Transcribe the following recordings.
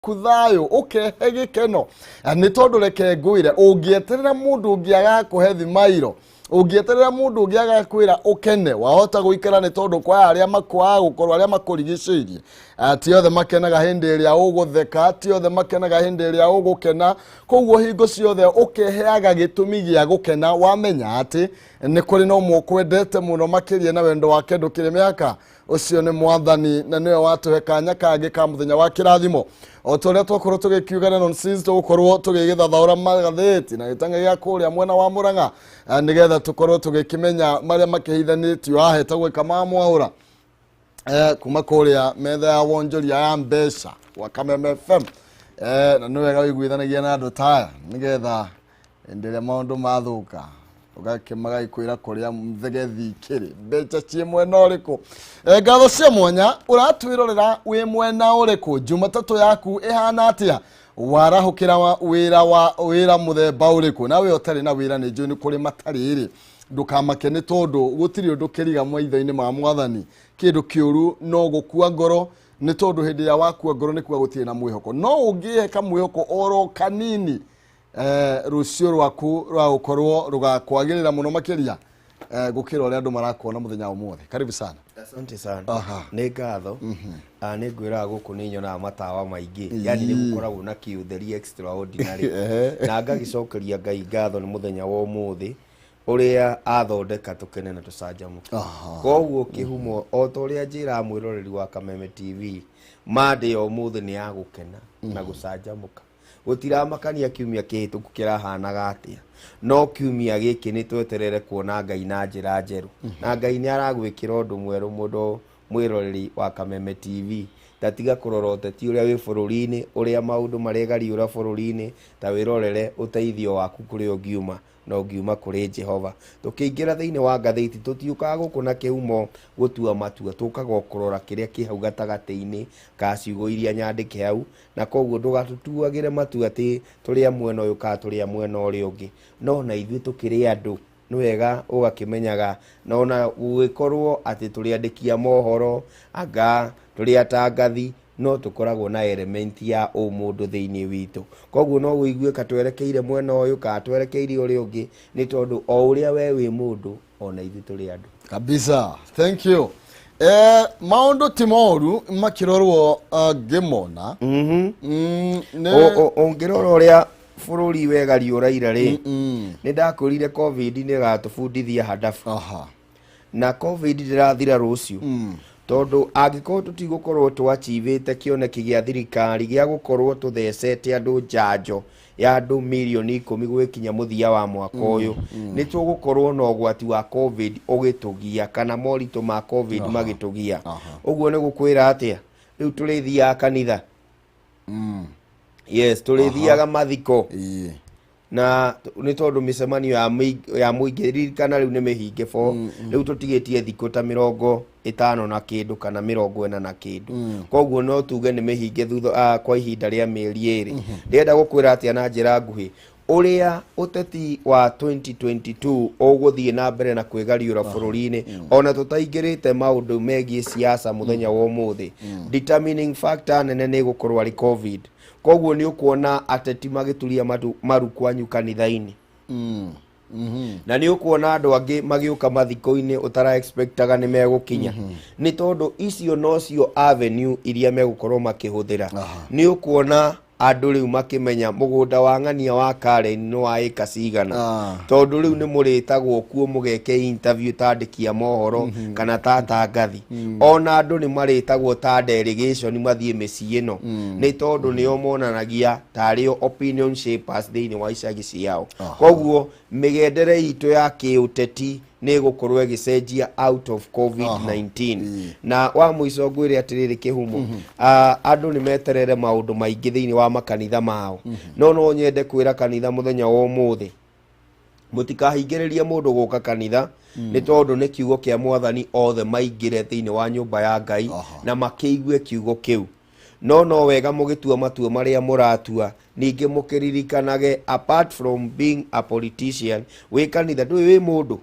Thayũ ũkehe gĩkeno. Nĩ tondũ reke ngwĩre, ũngĩeterera mũndũ ũngĩ agakũhe thimairo, ũngĩeterera mũndũ ũngĩ agakwĩra ũkene, wahota gũikara, nĩ tondũ kwa arĩa makwaga gũkorwo arĩa makũrigicĩirie. Ti othe makenaga hĩndĩ ĩrĩa ũgũtheka, ti othe makenaga hĩndĩ ĩrĩa ũgũkena. Koguo hingo ciothe ũkeheaga gĩtũmi gĩa gũkena, wamenya atĩ nĩ kũrĩ na ũmwe ũkwendete mũno makĩria na wendo wake ndũkĩrĩ mĩhaka. Ũcio nĩ Mwathani, na nĩwe watũhe kanya kangĩ ka mũthenya wa kĩrathimo. O ta ũrĩa twakorwo tũgĩkiuga na since tũgũkorwo tũgĩgĩthathaũra magathĩti na gĩtanga gĩa kũrĩa mwena wa Mũrang'a, nĩgetha tũkorwo tũgĩkĩmenya marĩa makĩhithanĩtio haha etagwo Ĩkama Mwaũra, kuma kũrĩa metha ya wonjoria ya mbeca wa Kameme FM. Na nĩ wega wĩiguithanagia na andũ taya, nĩgetha hĩndĩ ĩrĩa maũndũ mathũka ũgakĩmagagĩkwĩra kũrĩa thegethi ikĩrĩ, mbeca ciĩ mwena ũrĩkũ. Ngatho cia mwanya. Ũratwĩrorera wĩ mwena ũrĩkũ? Jumatatũ yaku ĩhana atĩa? Warahũkĩra wĩra wa wĩra mũthemba ũrĩkũ? Nawe ũtarĩ na wĩra, nĩ njũĩ nĩ kũrĩ matarĩ rĩ, ndũkamake, nĩ tondũ gũtirĩ ũndũ kĩriga maitho-inĩ ma Mwathani. Kĩndũ kĩũru no gũkua ngoro, nĩ tondũ hĩndĩ ĩrĩa wakua ngoro nĩ kuga gũtirĩ na mwĩhoko. No ũngĩhe kamwĩhoko oro kanini, rũciũ rwaku rwa gũkorwo rũgakwagĩrĩra mũno makĩria, gũkĩra ũrĩa andũ marakuona mũthenya wa ũmũthĩ. Karibu sana. Asante sana. Nĩ ngatho. Nĩ ngwĩraga gũkũ nĩ nyonaga matawa maingĩ, yani nĩ gũkoragwo na kĩũtheri extraordinary, na ngagĩcokeria Ngai ngatho nĩ mũthenya wa ũmũthĩ ũrĩa athondeka tũkene na tũcanjamũke. Koguo kĩhumo, o ta ũrĩa njĩraga mwĩroreri wa Kameme TV, mande ya ũmũthĩ nĩ ya gũkena na gũcanjamũka. Gũtiramakania kiumia kĩhĩtũku kĩrahanaga atĩa, no kiumia gĩkĩ nĩ tweterere kuona Ngai na njĩra njerũ, na Ngai nĩ aragwĩkĩra ũndũ mwerũ mũndũ. Mwĩroreri wa Kameme TV, ta tiga kũrora ũteti ũrĩa wĩ bũrũri-inĩ, ũrĩa maũndũ maregariũra bũrũri-inĩ, ta wĩrorere ũteithio waku kũrĩa ũngiuma, na ũngiuma kũrĩ Jehova. Tũkĩingĩra thĩinĩ wa ngathĩti, tũtiũkaga gũkũ na kĩhumo gũtua matua, tũkaga o kũrora kĩrĩa kĩ hau gatagatĩ-inĩ ka ciugo iria nyandĩke hau, na koguo ndũgatũtuagĩre matua atĩ tũrĩ a mwena ũyũ kana tũrĩ a mwena ũrĩa ũngĩ. No na ithuĩ tũkĩrĩ andũ, nĩ wega ũgakĩmenyaga, na ona gũgĩkorwo atĩ tũrĩ andĩki a mohoro, anga tũrĩ atangathi, no tũkoragwo na element ya ũmũndũ thĩinĩ witũ. Koguo no wĩigue ka twerekeire mwena ũyũ kana twerekeire ũrĩa ũngĩ, nĩ tondũ o ũrĩa we wĩ mũndũ, ona ithuĩ tũrĩ andũ. Kabisa, thank you. Maũndũ ti moru makĩrorwo, ngĩmona. Ũngĩrora ũrĩa bũrũri wegariũraira rĩ, nĩ ndakwĩrire COVID nĩ ĩgatũbundithia handabu. Na COVID ndĩrathira rũciũ, tondũ angĩkorwo tũtigũkorwo twachivĩte kĩoneki gĩa thirikari gĩa gũkorwo tũthecete andũ njanjo ya andũ mirioni 10 gwĩkinya mũthia wa mwaka ũyũ, nĩ tũgũkorwo na ũgwati wa COVID ũgĩtũgia kana moritũ ma COVID magĩtũgia. Ũguo nĩ gũkwĩra atĩa? Rĩu tũrĩthiaga kanitha, yes, tũrĩthiaga mathiko, na nĩ tondũ mĩcemanio ya mũingĩ, ririkana rĩu nĩ mĩhinge bo. Rĩu tũtigĩtie thikũ ta 50 na kĩndũ kana 40 na kĩndũ, koguo no tuge nĩ mĩhinge thutha kwa ihinda rĩa mĩeri 2. Ndĩrenda gũkwĩra atĩa na njĩra nguhĩ? Ũrĩa ũteti wa 2022 ũgũthiĩ na mbere na kwĩgariũra bũrũri-inĩ, ona tũtaingĩrĩte maũndũ megiĩ siasa mũthenya wa ũmũthĩ, determining factor nene nĩ ĩgũkorwo arĩ COVID. Koguo nĩ ũkuona ateti magĩturia maru kwanyu kanitha-inĩ, na nĩ ũkuona andũ angĩ magĩũka mathiko-inĩ ũtara expectaga nĩ megũkinya, nĩ tondũ icio nocio avenue iria megũkorwo makĩhũthĩra. Nĩ ũkuona andũ rĩu makĩmenya mũgũnda wa ng'ania wa Karen nĩ wa ĩka cigana, tondũ rĩu nĩ mũrĩtagwo kuo mũgeke interview ta andĩki a mohoro kana ta atangathi. Ona andũ nĩ marĩtagwo ta delegation mathiĩ mĩciĩ ĩno, nĩ tondũ nĩo monanagia tarĩo opinion shapers thĩinĩ wa icagi ciao. Koguo mĩgendere itũ ya kĩũteti nĩ ĩgũkorwo ĩgĩcenjia out of COVID-19. Na wa mũico ngwĩre atĩrĩrĩ kĩhumo, andũ nĩ meterere maũndũ maingĩ thĩinĩ wa makanitha mao. No no nyende kwĩra kanitha mũthenya wa ũmũthĩ, mũtikahingĩrĩrie mũndũ gũka kanitha, nĩ tondũ nĩ kiugo kĩa Mwathani, othe maingĩre thĩinĩ wa nyũmba ya Ngai na makĩigue kiugo kĩu. No no wega mũgĩtua matua marĩa mũratua, ningĩ mũkĩririkanage, apart from being a politician, wĩ kanitha ndũĩ wĩ mũndũ.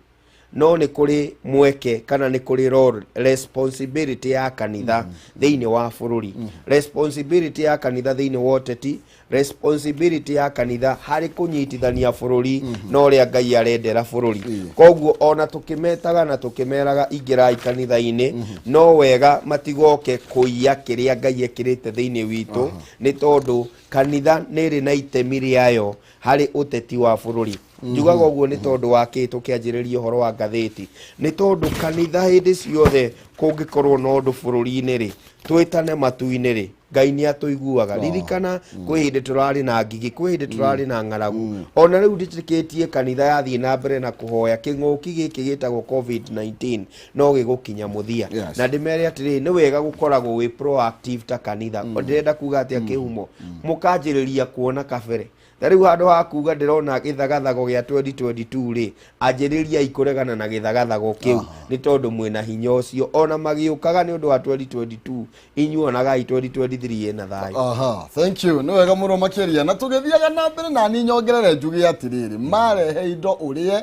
No nĩ kũrĩ mweke kana nĩ kũrĩ role, responsibility ya kanitha thĩinĩ wa bũrũri, responsibility ya kanitha thĩinĩ wa ũteti, responsibility ya kanitha harĩ kũnyitithania bũrũri na ũrĩa Ngai arendera bũrũri. Koguo ona tũkĩmetaga na tũkĩmeraga ingĩrai kanitha-inĩ, no wega matigoke kũiya kĩrĩa Ngai ekĩrĩte thĩinĩ witũ, nĩ tondũ kanitha nĩ ĩrĩ na itemi rĩayo harĩ ũteti wa bũrũri. Njugaga ũguo nĩ tondũ wa kĩ? Tũkĩanjĩrĩria ũhoro wa ngathĩti, nĩ tondũ kanitha hĩndĩ ciothe kũngĩkorwo na ũndũ bũrũri-inĩ rĩ, twĩtane matu-inĩ rĩ, Ngai nĩ atũiguaga. Ririkana kwĩ hĩndĩ tũrarĩ na ngigĩ, kwĩ hĩndĩ tũrarĩ na ng'aragu. Ona rĩu ndĩtĩkĩtie kanitha yathiĩ na mbere na kũhoya, kĩng'ũki gĩkĩ gĩtagwo COVID-19 no gĩgũkinya mũthia. Na ndĩmere atĩrĩrĩ, nĩ wega gũkoragwo wĩ proactive ta kanitha. Ndĩrenda kuga atĩa kĩhumo? Mũkanjĩrĩria kuona kabere. Ta rĩu handũ ha kuga ndĩrona gĩthagathago gĩa 2022 rĩ, anjĩrĩriai kũregana na gĩthagathago kĩu, nĩ tondũ mwĩna hinya ũcio. Ona magĩũkaga nĩ ũndũ wa 2022, inyuonagai 2023 ĩna thayũ. Aha, thank you. Nĩ wega mũno makĩria. Na tũgĩthiaga na mbere na niĩ nyongerere njuge atĩrĩrĩ, marehe indo ũrĩe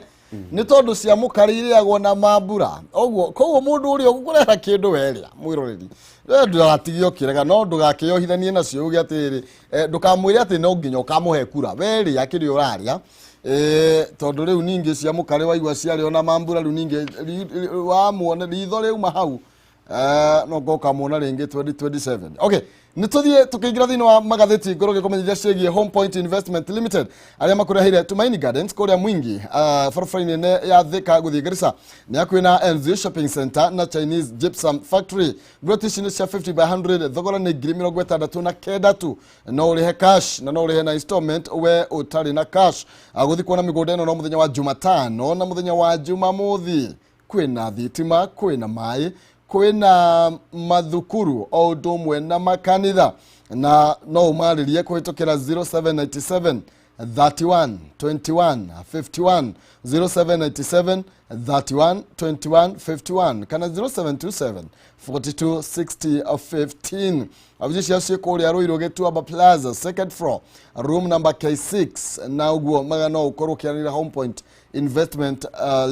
nĩ tondũ cia mũkarĩ irĩagwo na mambura. Ũguo koguo mũndũ ũrĩa ũgũkũrehera kĩndũ werĩa mwĩroreri, we ndũgatige ũkĩrega, no ndũgakĩohithanie nacio uge atĩrĩrĩ, ndũkamwĩre atĩ no nginya ũkamũhe kura. Werĩa kĩrĩa ũrarĩa, tondũ rĩu ningĩ cia mũkarĩ waigua ciarĩo na mambura, rĩu ningĩ wamuona ritho rĩuma hau, no ngoka muona rĩngĩ 2027. Okay, nĩ tũthiĩ tũkĩingĩra thĩinĩ wa magathĩti ngorwo ngĩkũmenyithia ciĩgiĩ Home Point Investment Limited arĩa makũreheire Tumaini Gardens kũrĩa Mwingi, barabara-inĩ nene ya Thika gũthiĩ Garissa, nĩ hakuhĩ na LZ Shopping Center na Chinese Gypsum Factory. Ploti ici nĩ cia 50 by 100, thogora nĩ 69,000 tu. No ũrĩhe cash na no ũrĩhe na installment we ũtarĩ na cash. Gũthiĩ kuona mĩgũnda ĩno no mũthenya wa Jumatano na mũthenya wa Jumamothi. Kwĩna thitima, kwĩna maĩ, kwĩna mathukuru o ũndũ ũmwe na makanitha, na no ũmarĩrie kũhĩtũkĩra 0797 31 21 51, 0797 31 21 51 kana 0727 42 60 15. Wabici ciao ciĩ kũrĩa Ruiru Gĩtuamba Plaza, second floor, room number K6. Na ũguo maga no ũkorwo ũkĩaranĩria Home Point Investment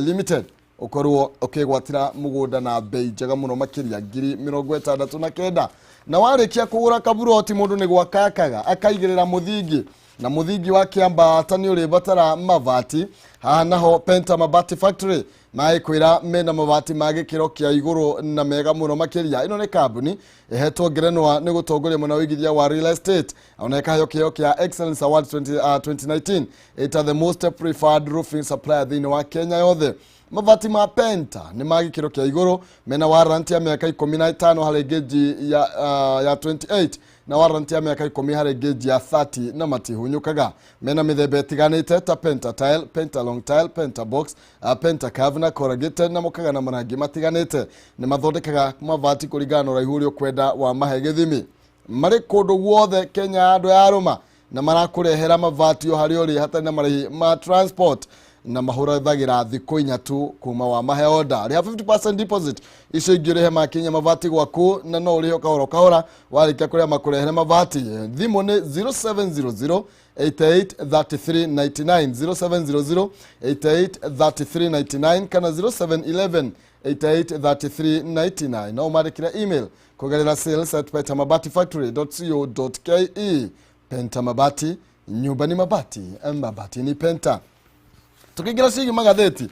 Limited, ũkorwo ũkĩgwatĩra mũgũnda na bei njega mũno makĩria 69,000. Na warĩkia kũgũra kaburoti, mũndũ nĩ gwaka akaga akaigĩrĩra mũthingi, na mũthingi wa kĩambata nĩ ũrĩbatara mabati. Haha naho Penta Mabati Factory magĩkwĩra mena mabati ma gĩkĩro kĩa igũrũ na mega mũno makĩria. Ĩno nĩ kambuni ĩhetwo ngerenwa nĩ gũtongoria mwena wa ũigithia wa real estate, ona ĩkaheo kĩheo kĩa Excellence Award 2019 ĩta the most preferred roofing supplier thĩinĩ wa Kenya yothe. Mabati ma Penta nĩ ma gĩkĩro kĩa igũrũ, mena warranty ya mĩaka 15 harĩ gauge ya 28 na warranty ya mĩaka 10 harĩ gauge ya 30, na matihunyũkaga. Mena mĩthemba ĩtiganĩte ta Penta tile, Penta long tile, Penta box, Penta curve na corrugated, na mũkaga na marangi matiganĩte. Nĩ mathondekaga mabati kũringana na ũraihu ũrĩa ũkwenda wa mahe gĩthimi. Marĩ kũndũ guothe Kenya andũ ya rũma, na marakũrehera mabati o harĩa ũrĩ hatarĩ na marĩhi ma transport, na mahũrathagĩra thikũ 4 tu kuma wa mahe order. Rĩha 50% deposit, icio ingĩ ũrĩhe makinya mabati gwaku, na no ũrĩhe o kahora o kahora warĩkia kũrĩa makũrehere mabati. Thimũ nĩ 0700 88 33 99, 0700 88 33 99 kana 0711 88 33 99. No ũmandĩkĩre email kũgerera sales@pentamabati.factory.co.ke. Penta Mabati, nyumba ni mabati, mabati ni Penta. Tukĩingĩra ciĩgiĩ magathĩti,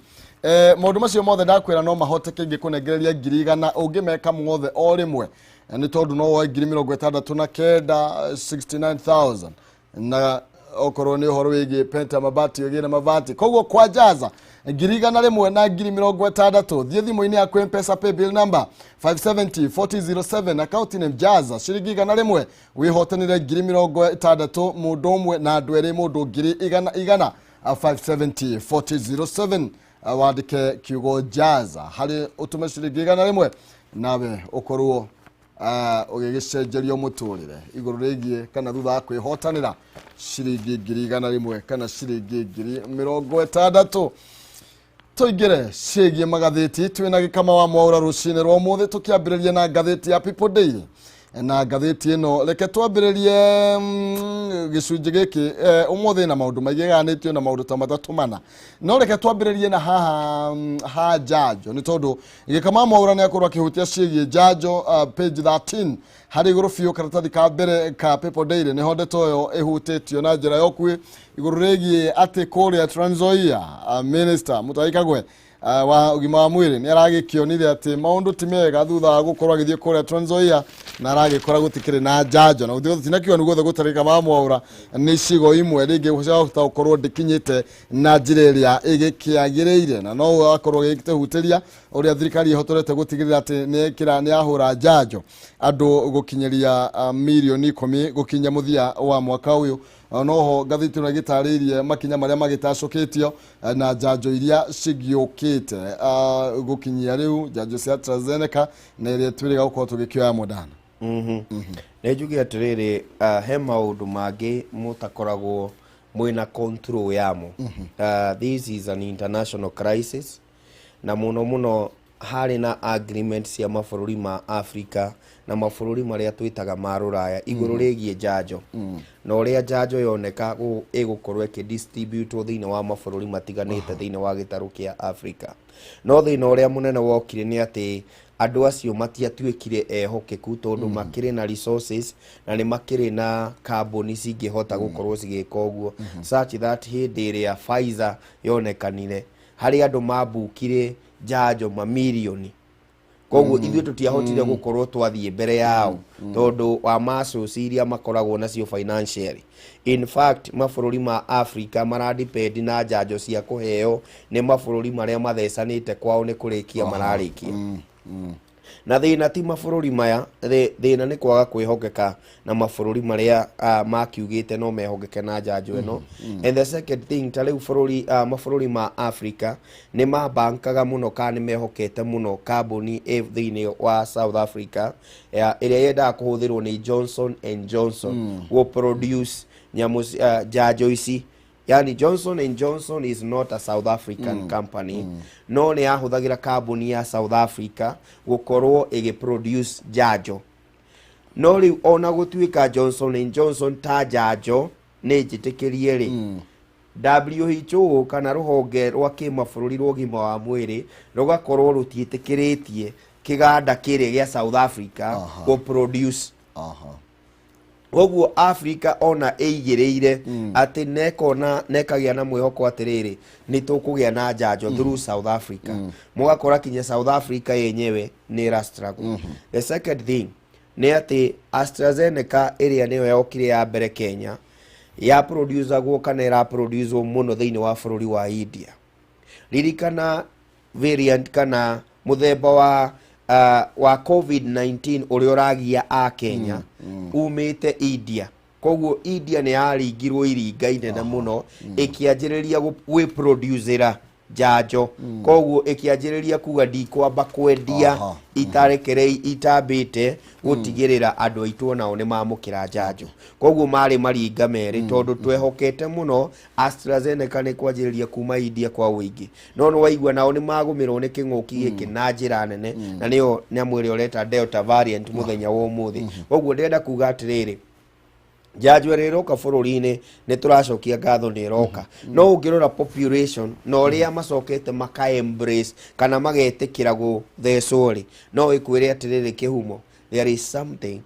maũndũ macio mothe ndakwĩra no mahoteke ingĩkũnengereria 100,000 ũngĩmeka mothe o rĩmwe. Nĩ tondũ no woe 69,000, 69,000, na okorwo nĩ ũhoro wĩgiĩ Penta Mabati ũgĩe na mabati. Koguo kwa jaza 100,000 na 60,000, thiĩ thimũ-inĩ yaku M-Pesa paybill number 570 4007, account name Jaza, ciringi 100, wĩhotanĩre 60,000 mũndũ ũmwe, na andũ erĩ mũndũ 100,000, 570 4007, wandĩke kiugo Jaza harĩ ũtũme ciringi 100, nawe ũkorwo ũgĩgĩcenjerio mũtũrĩre igũrũ rĩgiĩ kana thutha wa kwĩhotanĩra ciringi 100,000 kana ciringi 60,000. Tũingĩre ciĩgiĩ magathĩti twĩna gĩkama wa Mwaũra rũcinĩ rwa ũmũthĩ, tũkĩambĩrĩria na ngathĩti ya People Daily. Na ngathĩti ĩno, reke twambĩrĩrie gĩcunjĩ gĩkĩ ũmũthĩ na maũndũ maingĩ gayanĩtio na maũndũ ta matatũ mana, no reke twambĩrĩrie na haha ha njanjo, nĩ tondũ Gĩkama Mwaũra nĩ akorwo akĩhutia ciĩgiĩ njanjo. Page 13 harĩ igũrũ biũ, karatathi ka mbere ka People Daily, nĩho ndeto ĩyo ĩhutĩtio na njĩra ya ũkuhĩ igũrũ rĩgiĩ atĩ kũrĩa Trans Nzoia, Minister Mutahi Kagwe wa ũgima wa mwĩrĩ nĩ aragĩkĩonire atĩ maũndũ ti mega thutha wa gũkorwo agĩthiĩ kũrĩa Trans Nzoia na aragĩkora gũtikĩrĩ na njanjo, na gũtinakiuga nĩ guothe gũtarĩ kama Mwaũra, nĩ icigo imwe rĩngĩ ciahota gũkorwo ndĩkinyĩte na njĩra ĩrĩa ĩgĩkĩagĩrĩire, na no akorwo gĩkĩhutĩria ũrĩa thirikari ĩhotorete gũtigĩrĩra atĩ nĩ ĩkĩra nĩ yahũra njanjo andũ gũkinyĩria mirioni 10 gũkinya mũthia wa mwaka ũyũ. Noho ngathĩti ĩno ĩgĩtarĩirie makinya marĩa magĩtacũkĩtio na njanjo iria cigĩũkĩte gũkinyia rĩu, njanjo cia AstraZeneca na ĩrĩa twĩrĩga gũkorwo tũgĩkĩoya Moderna. Nĩ njuge atĩrĩrĩ, he maũndũ mangĩ mũtakoragwo mwĩna control yamo. This is an international crisis, na mũno mũno harĩ na agreement cia mabũrũri ma Africa na mabũrũri marĩa twĩtaga ma rũraya igũrũ rĩgiĩ njanjo na ũrĩa njanjo yoneka ĩgũkorwo ĩkĩdistributwo thĩinĩ wa mabũrũri matiganĩte thĩinĩ wa gĩtarũ kĩa Africa. No thĩna ũrĩa mũnene wokire nĩ atĩ andũ acio matiatuĩkire ehokeku, tondũ makĩrĩ na resources na nĩ makĩrĩ na kambuni cingĩhota gũkorwo cigĩka ũguo, such that hĩndĩ ĩrĩa Pfizer yonekanire, harĩ andũ mambukire njanjo mamirioni. Koguo ithuĩ tũtiahotire gũkorwo twathiĩ mbere yao tondũ wa muscles iria makoragwo nacio financially. In fact, mabũrũri ma Africa maradepend na njanjo cia kũheo nĩ mabũrũri marĩa mathecanĩte kwao nĩ kũrĩkia mararĩkia. Na thĩna ti mabũrũri maya, thĩna nĩ kwaga kwĩhokeka na mabũrũri marĩa makiugĩte no mehokeke na njanjo ĩno. And the second thing, ta rĩu bũrũri mabũrũri ma Africa nĩ mabankaga mũno kana nĩ mehokete mũno kambuni ĩ thĩinĩ wa South Africa ĩrĩa yendaga kũhũthĩrwo nĩ Johnson and Johnson gũ produce nyamũ njanjo ici. Yani Johnson and Johnson is not a South African company, no nĩ yahũthagĩra kambuni ya South Africa gũkorwo ĩgĩproduce njanjo. No rĩu ona gũtuĩka Johnson and Johnson ta njanjo nĩ njĩtĩkĩrie rĩ, WHO kana rũhonge rwa kĩmabũrũri rwa ũgima wa mwĩrĩ rũgakorwo rũtiĩtĩkĩrĩtie kĩganda kĩrĩa gĩa South Africa gũproduce. Koguo Africa ona ĩigĩrĩire atĩ nekona nekagĩa na mwĩhoko atĩrĩrĩ, nĩ tũkũgĩa na njanjo through South Africa, mũgakora kinya South Africa yenyewe nĩ ĩra struggle. The second thing nĩ atĩ AstraZeneca ĩrĩa nĩyo yokire ya mbere Kenya, ya producagwo kana ĩra producewo mũno thĩinĩ wa bũrũri wa India. Ririkana variant kana mũthemba wa COVID-19 ũrĩa ũragia a Kenya umĩte India. Koguo India nĩ yaringirwo iringa inene mũno ĩkĩanjĩrĩria gwĩproducera njanjo. Koguo ĩkĩanjĩrĩria kuga, "Ndikwamba kwendia itarekerei itambĩte gũtigĩrĩra andũ aitũ onao nĩ mamũkĩra njanjo." Koguo marĩ maringa merĩ, tondũ twehokete mũno AstraZeneca nĩ kwanjĩrĩria kuma India kwa ũingĩ, no nĩ waigua nao nĩ magũmĩrwo nĩ kĩng'ũki gĩkĩ na njĩra nene, na nĩyo nyamũ ĩrĩa ũreta Delta variant mũthenya wa ũmũthĩ. Koguo ndĩrenda kuga atĩrĩrĩ, njanjo ĩrĩa ĩroka bũrũri-inĩ, nĩ tũracokia ngatho nĩ ĩroka, no ũngĩrora population na ũrĩa macokete maka embrace kana magetĩkĩra gũthecwo rĩ, no ĩkwĩre atĩrĩrĩ, kĩhumo, there is something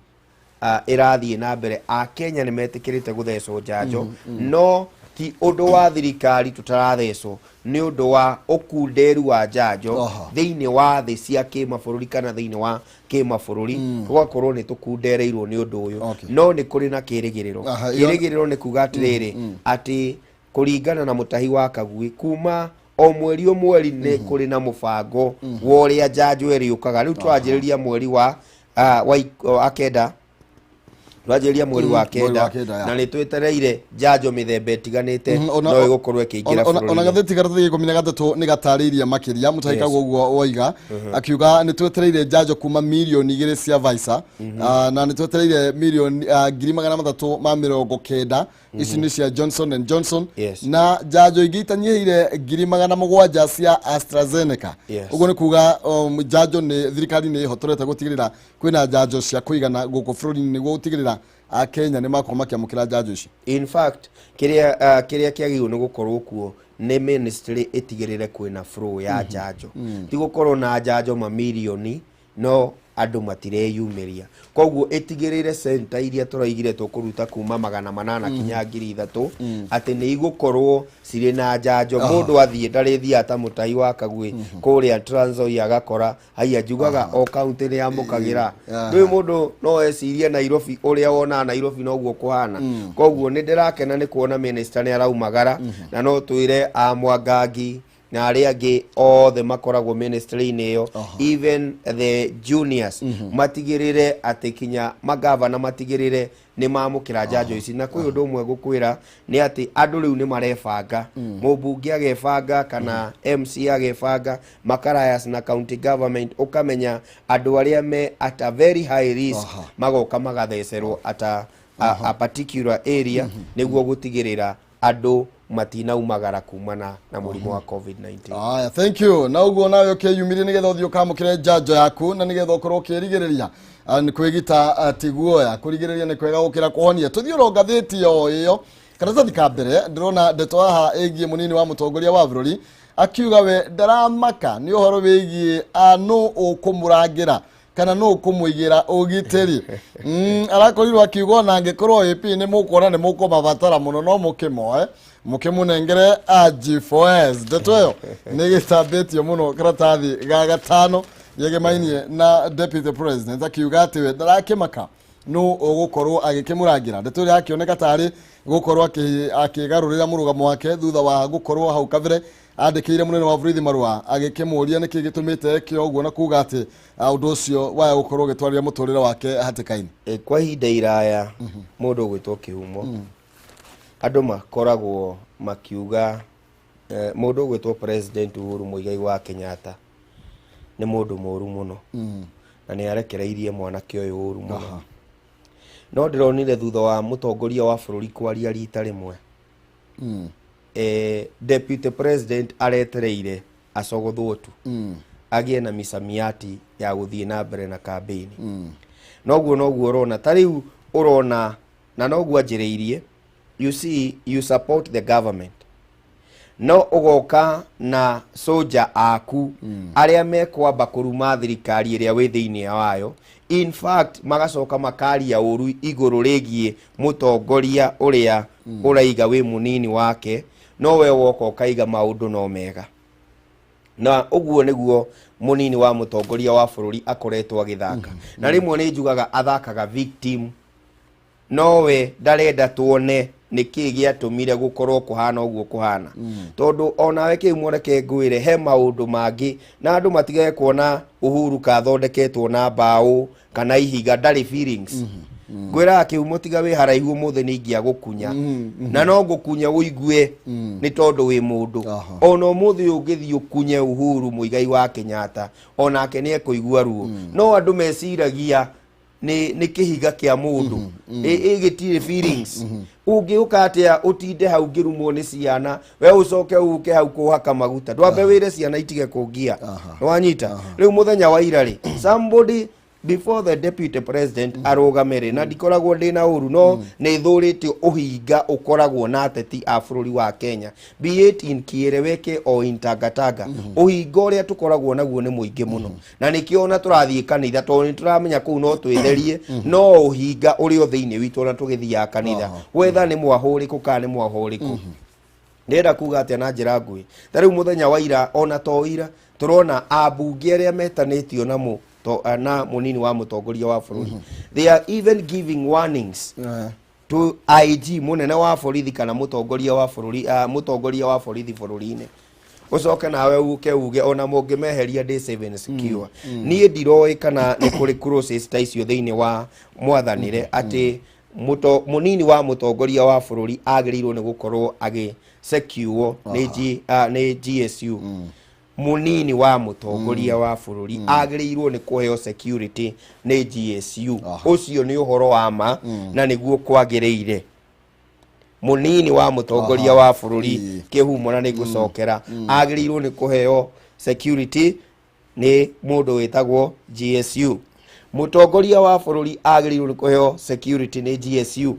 ĩrathiĩ na mbere. Akenya nĩ metĩkĩrĩte gũthecwo njanjo, no ti ũndũ wa thirikari tũtarathecwo, nĩ ũndũ wa ũkunderu wa njanjo thĩinĩ wa thĩ cia kĩmabũrũri kana thĩinĩ wa kĩmabũrũri, tũgakorwo nĩ tũkundereirwo nĩ ũndũ ũyũ. No nĩ kũrĩ na kĩrĩgĩrĩro. Kĩrĩgĩrĩro nĩ kuga atĩrĩrĩ, atĩ kũringana na mũtahi wa Kagui, kuma o mweri o mweri nĩ kũrĩ na mũbango wa ũrĩa njanjo ĩrĩũkaga. Rĩu tũranjĩrĩria mweri wa kenda. Twanjĩrĩria mweri wa Mweri wa kenda kenda, ya. Na nĩ twetereire njanjo mĩthemba ĩtiganĩte no ĩgũkorwo ĩkĩingĩra ona bũrũri-inĩ. Gathĩti karatathi ga 13 nĩ gatarĩirie makĩria mũtahika. Ũguo woiga akiuga nĩ twetereire njanjo kuma 2 mirioni cia Pfizer, na nĩ twetereire mirioni 390,000, ici nĩ cia Johnson and Johnson, na njanjo ingĩ itanyihĩire 700,000 cia AstraZeneca. Ũguo nĩ kuga njanjo nĩ thirikari nĩ ĩhotorete gũtigĩrĩra kwĩna njanjo cia kũigana gũkũ bũrũri-inĩ nĩguo gũtigĩrĩra Akenya nĩ makorwo makĩamũkĩra njanjo ici. In fact, kĩrĩa kĩagĩrĩirwo nĩ gũkorwo kuo nĩ ministry ĩtigĩrĩre kwĩna flow ya njanjo, ti gũkorwo na njanjo mamirioni no andũ matireyumĩria. Koguo ĩtigĩrĩre center iria tũraigire tũkũruta kuma 800 kinya 3000 atĩ nĩ igũkorwo cirĩ na njanjo. Mũndũ athiĩ ndarĩthiaga ta mũtahi wa kagwĩ kũrĩa Trans Nzoia agakora haiya. Njugaga o kaunti nĩ yamũkagĩra. Ndũĩ mũndũ no ecirie Nairobi, ũrĩa wonaga Nairobi noguo kũhana. Koguo nĩ ndĩrakena nĩ kuona minister nĩ araumagara, na no twĩre a Mwangangi na arĩa angĩ othe makoragwo ministry-inĩ ĩyo, even the juniors, matigĩrĩre atĩ kinya magavana matigĩrĩre nĩ mamũkĩra njanjo ici. Na kwĩ ũndũ ũmwe ngũkwĩra nĩ atĩ andũ rĩu nĩ marebanga, mũmbunge agebanga kana MC agebanga, makarayas na county government, ũkamenya andũ arĩa me at a very high risk magoka magathecerwo at a particular area nĩguo gũtigĩrĩra andũ matinaumagara kumana na mũrimũ wa COVID-19. Aya, thank you. Na ũguo nawe ũkĩyumĩrie nĩgetha ũthiĩ ũkamũkĩre njanjo yaku na nĩgetha ũkorwo ũkĩrigĩrĩria. Nĩ kwĩgita, ti guoya, kũrigĩrĩria nĩ kwega gũkĩra kũhonia. Tũthiĩ oro ngathĩti o ĩyo, karatathi ka mbere, ndĩrona ndeto haha ĩgiĩ mũnini wa mũtongoria wa bũrũri akiuga we ndaramaka nĩ ũhoro wĩgiĩ nũ ũkũmũrangĩra kana nũ ũkũmũigĩra ũgitĩri. Arakorirwo akiuga ona angĩkorwo AP nĩ mũkuona nĩ mũkũmabatara mũno, no mũkĩmoe mũkĩmũnengere a G4S. Ndeto ĩyo nĩ gĩtambĩtio mũno karatathi ga gatano yegemainie na deputy president akiuga atĩ we ndarakĩmaka nũ ũgũkorwo agĩkĩmũrangĩra. Ndeto ĩrĩa akĩoneka tarĩ gũkorwo akĩgarũrĩra mũrũgamo wake thutha wa gũkorwo hau kabere andĩkĩire mũnene wa borithi marũa agĩkĩmũria nĩkĩ gĩtũmĩte eke ũguo na kuga atĩ ũndũ ũcio waya gũkorwo ũgĩtwarĩra mũtũrĩre wake hatĩka-inĩ. Kwa ihinda iraya mũndũ ũgwĩtwo Kĩhumo, andũ makoragwo makiuga mũndũ ũgwĩtwo President Uhuru Muigai wa Kenyatta nĩ mũndũ mũru mũno na nĩ arekereirie mwanake ũyũ ũru mũno. No ndĩronire thutha wa mũtongoria wa bũrũri kwaria rita rĩmwe, deputy president aretereire acogothwo tu agĩe na misamiati ya gũthiĩ na mbere na kambĩini. Noguo noguo ũrona ta rĩu ũrona na noguo anjĩrĩirie. You see, you support the government no ũgoka na soja aku arĩa mekwamba kũruma thirikari ĩrĩa wĩ thĩinĩ wayo. In fact, magacoka makaria ũru igũrũ rĩgiĩ mũtongoria ũrĩa ũraiga wĩ mũnini wake, no we woka ũkaiga maũndũ no mega. Na ũguo nĩguo mũnini wa mũtongoria wa bũrũri akoretwo agĩthaka, na rĩmwe nĩ njugaga athakaga victim, nowe ndarenda tuone nĩkĩ gĩatũmire gũkorwo kũhana ũguo kũhana, tondũ onawe kĩu mwereke ngwĩre he maũndũ mangĩ na andũ matigage kuona Uhuru kathondeketwo na mbaũ kana ihiga, ndarĩ feelings. Ngwĩraga kĩhumo tiga wĩ haraihu ũmũthĩ nĩ ingĩagũkunya na no ngũkunya ũigue nĩ tondũ wĩ mũndũ. Ona ũmũthĩ ũyũ ũngĩthiĩ ũkunye Uhuru Muigai wa Kenyatta, onake nĩ ekũigua ruo. No andũ meciragia nĩ kĩhiga kĩa mũndũ ĩ gĩtirĩ feelings. Ũngĩũka atĩa ũtinde hau ngĩrumwo nĩ ciana, we ũcoke ũke hau kũhaka maguta? Ndwambe wĩre ciana itige kũngia. Nĩwanyita? Rĩu mũthenya wa ira rĩ, somebody before the deputy president arũgame rĩ, na ndikoragwo ndĩna ũru, no nĩ thũrĩte ũhinga ũkoragwo na ateti a bũrũri wa Kenya, be it in Kieleweke or in Tangatanga. Ũhinga ũrĩa tũkoragwo naguo nĩ mũingĩ mũno, na nĩkĩo ona tũrathiĩ kanitha, tondũ nĩ tũramenya kũu no twĩtherie, no ũhinga ũrĩ o thĩinĩ witũ ona tũgĩthiaga kanitha, wetha nĩ mwahũrĩkũ kana nĩ mwahũrĩkũ. Ndĩrenda kuga atĩa na njĩra nguhĩ? Ta rĩu mũthenya wa ira, ona to ira, tũrona ambunge arĩa metanĩtio na mũnini wa mũtongoria wa bũrũri, they are even giving warnings to IG, mũnene wa borithi, kana mũtongoria wa bũrũri, mũtongoria wa borithi bũrũri-inĩ. Ũcoke nawe uke uge ona mũngĩmeheria ndĩ safe and secure. Niĩ ndiroĩ kana nĩ kũrĩ clauses ta icio thĩinĩ wa mwathanĩre atĩ Mũnini wa mũtongoria wa bũrũri agĩrĩirwo nĩ gũkorwo agĩ secure nĩ GSU. Mũnini wa mũtongoria wa bũrũri agĩrĩirwo nĩ kũheo security nĩ GSU. Ũcio nĩ ũhoro wa ma na nĩguo kwagĩrĩire. Mũnini wa mũtongoria wa bũrũri, kĩhumo na nĩ ngũcokera, agĩrĩirwo nĩ kũheo security nĩ mũndũ wĩtagwo GSU. Mũtongoria wa bũrũri agĩrĩirwo nĩ kũheo security nĩ GSU.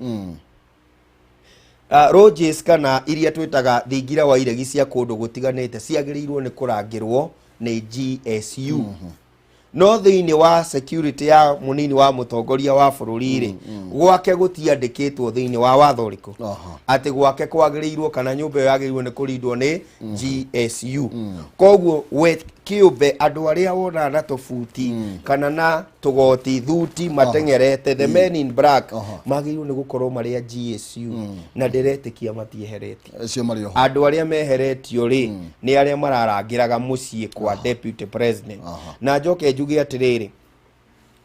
Lodges kana iria twĩtaga thingira wa iregi cia kũndũ gũtiganĩte ciagĩrĩirwo nĩ kũrangĩrwo nĩ GSU. No thĩinĩ wa security ya mũnini wa mũtongoria wa bũrũri rĩ, gwake gũtiandĩkĩtwo thĩinĩ wa watho ũrĩkũ atĩ gwake kwagĩrĩirwo kana nyũmba ĩyo yagĩrĩirwo nĩ kũrindwo nĩ GSU. Koguo we kĩũmbe, andũ arĩa wonaga na tũbuti kana na tũgoti thuti mateng'erete, the men in black, magĩrĩirwo nĩ gũkorwo marĩ a GSU, na ndĩretĩkia matieheretio. Acio marĩ oho. Andũ arĩa meheretio rĩ, nĩ arĩa mararangĩraga mũciĩ kwa deputy president. Na njoke njuge atĩrĩrĩ,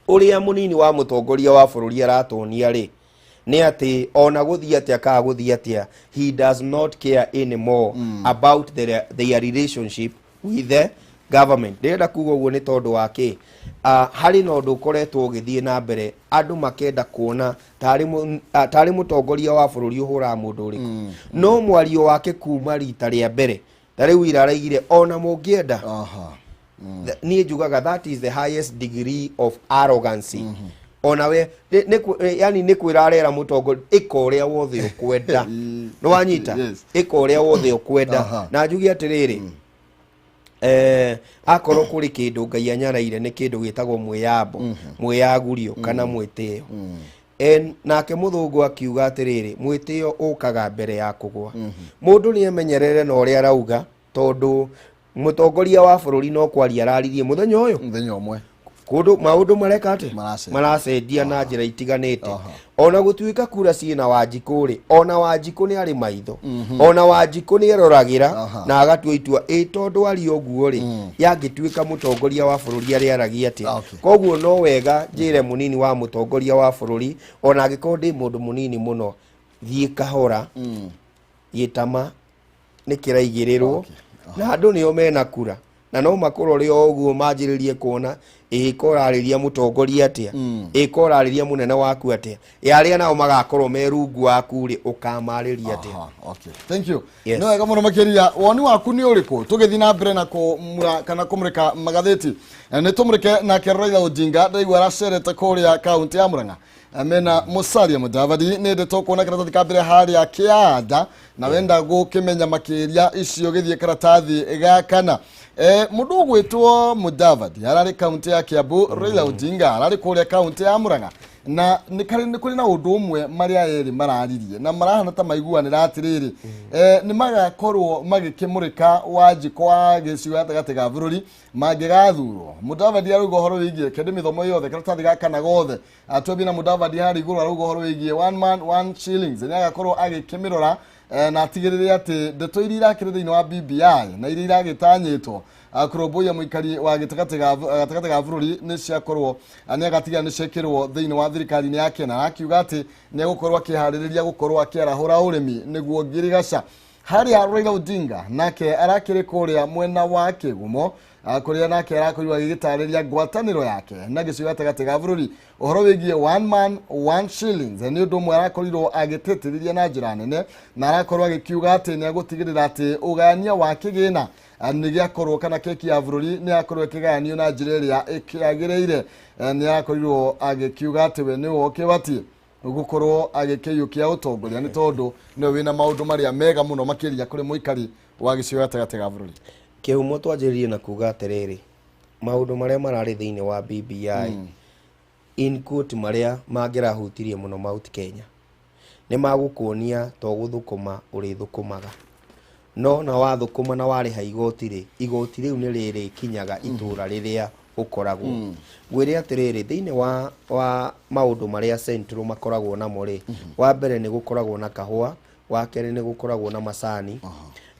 ũrĩa mũnini wa mũtongoria wa bũrũri aratuonia rĩ, nĩ atĩ ona gũthiĩ atĩa kana gũthiĩ atĩa, he does not care anymore about their relationship with the government. Ndĩrenda kuga ũguo nĩ tondũ wa kĩ? Harĩ na ũndũ ũkoretwo ũgĩthiĩ na mbere, andũ makenda kuona tarĩ mũtongoria wa bũrũri ũhũraga mũndũ ũrĩkũ, no mwario wake kuma rita rĩa mbere ta rĩu ira araigire ona mũngĩenda. Niĩ njugaga that is the highest degree of arrogancy. Ona we yani nĩ kwĩra arera mũtongoria, ĩka ũrĩa wothe ũkwenda. Nĩ wanyita? Yes. Ĩka ũrĩa wothe ũkwenda. Na njuge atĩrĩrĩ, akorwo kũrĩ kĩndũ Ngai anyaraire, nĩ kĩndũ gĩtagwo mwĩyambo, mwĩyagurio kana mwĩtĩo. Nake mũthũngũ akiuga atĩrĩrĩ, mwĩtĩo ũkaga mbere ya kũgwa. Mũndũ nĩ emenyerere na ũrĩa arauga, tondũ mũtongoria wa bũrũri no kwaria araririe mũthenya ũyũ. Mũthenya ũmwe. Kũndũ maũndũ mareka atĩ Maracenjia. Maracenjia na njĩra itiganĩte. Ona gũtuĩka kura ciĩna Wanjikũ rĩ, ona Wanjikũ nĩ arĩ maitho, ona Wanjikũ nĩ eroragĩra na agatua itua. Ĩ tondũ ari ũguo rĩ, yangĩtuĩka mũtongoria wa bũrũri arĩaragia atĩa? Koguo no wega njĩre mũnini wa mũtongoria wa bũrũri, ona angĩkorwo ndĩ mũndũ mũnini mũno, thiĩ kahora. Gĩtama nĩ kĩraigĩrĩrwo na andũ nĩo mena kura, na no makũrore o ũguo manjĩrĩrie kuona ĩka ũrarĩria mũtongoria atĩa, ĩka ũrarĩria mũnene waku atĩa, ĩ arĩa nao magakorwo me rungu waku rĩ, ũkamarĩria atĩa? Okay. Thank you. Yes. Nĩ wega mũno makĩria. Woni waku nĩ ũrĩkũ tũgĩthiĩ na mbere na kũmura kana kũmũrĩka magathĩti? Nĩ tũmũrĩke nake Raila Odinga, ndaigua aracerete kũrĩa kaunti ya Murang'a. Mena Musalia Mudavadi. Nĩ ndeto kuona karatathi ka mbere harĩa kĩanda, na wenda gũkĩmenya makĩria icio gĩthiĩ karatathi ga kana. Mũndũ ũgwĩtwo Mudavadi ararĩ kaunti ya Kiambu, Raila Odinga ararĩ kũrĩa kaunti ya Murang'a, na nĩ karĩ nĩ kũrĩ na ũndũ ũmwe marĩa erĩ mararirie na marahana ta maiguanĩra atĩrĩrĩ, nĩ magakorwo magĩkĩmũrĩka Wanjikũ wa gĩcigo gatagatĩ ga bũrũri mangĩgathurwo. Mudavadi arauga ũhoro wĩgiĩ kĩndĩ mĩthomo yothe, karatathi ga kana gothe. Twambie na Mudavadi harĩa igũrũ, arauga ũhoro wĩgiĩ one man one shillings, nĩ agakorwo agĩkĩmĩrora, na atigĩrĩre atĩ ndeto iria irakĩrĩ thĩinĩ wa BBI na iria iragĩtanyĩtwo kũrũmbũiya mũikari wa gatagatĩ ga bũrũri nĩ ciakorwo, nĩ agatigĩrĩra nĩ ciekĩrwo thĩinĩ wa thirikari-inĩ yake, na akiuga atĩ nĩ egũkorwo akĩharĩrĩria gũkorwo akĩarahũra ũrĩmi nĩguo ngirigaca. Harĩa Raila Odinga nake arakĩrĩ kũrĩa mwena wa Kĩgumo, kũrĩa nake arakorirwo agĩgĩtarĩria ngwatanĩro yake na gĩcigo gatagatĩ ga bũrũri ũhoro wĩgiĩ one man one shillings. Nĩ ũndũ ũmwe arakorirwo agĩtĩtĩrĩria na njĩra nene, na arakorwo agĩkiuga atĩ nĩ agũtigĩrĩra atĩ ũgayania wa kĩgĩna nĩ gĩakorwo kana keki ya bũrũri nĩ yakorwo ĩkĩgayanio na njĩra ĩrĩa ĩkĩagĩrĩire. Nĩ arakorirwo agĩkiuga atĩ we nĩwe ũkĩbatiĩ gũkorwo agĩkĩiyũkia ũtongoria, nĩ tondũ nĩwe wĩna maũndũ marĩa mega mũno makĩria kũrĩ mũikari wa gĩcigo gatagatĩ ga bũrũri. Kĩhumo, twanjĩrĩrie na kuga atĩrĩrĩ, maũndũ marĩa mararĩ thĩinĩ wa BBI, in quote, marĩa mangĩrahutirie mũno Mount Kenya, nĩ magũkuonia to gũthũkũma ũrĩthũkũmaga, no na wathũkũma na warĩha igoti rĩ, igoti rĩu nĩ rĩrĩkinyaga itũra rĩrĩa ũkoragwo. Ngwĩre atĩrĩrĩ, thĩinĩ wa maũndũ marĩa Central makoragwo namo rĩ, wa mbere nĩ gũkoragwo na kahũa, wa kerĩ nĩ gũkoragwo na macani,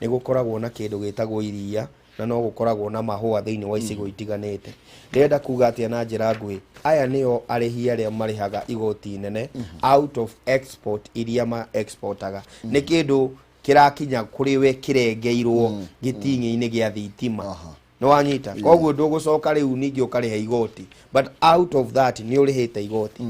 nĩ gũkoragwo na kĩndũ gĩtagwo iria. Na no gũkoragwo na mahũa thĩinĩ wa icigo itiganĩte. Ndĩrenda kuga atĩa na njĩra nguhĩ? Aya nĩo arĩhi arĩa marĩhaga igoti inene out of export iria ma exportaga. Nĩ kĩndũ kĩrakinya kũrĩ we kĩrengeirwo gĩting'i-inĩ gĩa thitima. Nĩ wanyita? Koguo ndũgũcoka rĩu ningĩ ũkarĩha igoti, but out of that nĩ ũrĩhĩte igoti.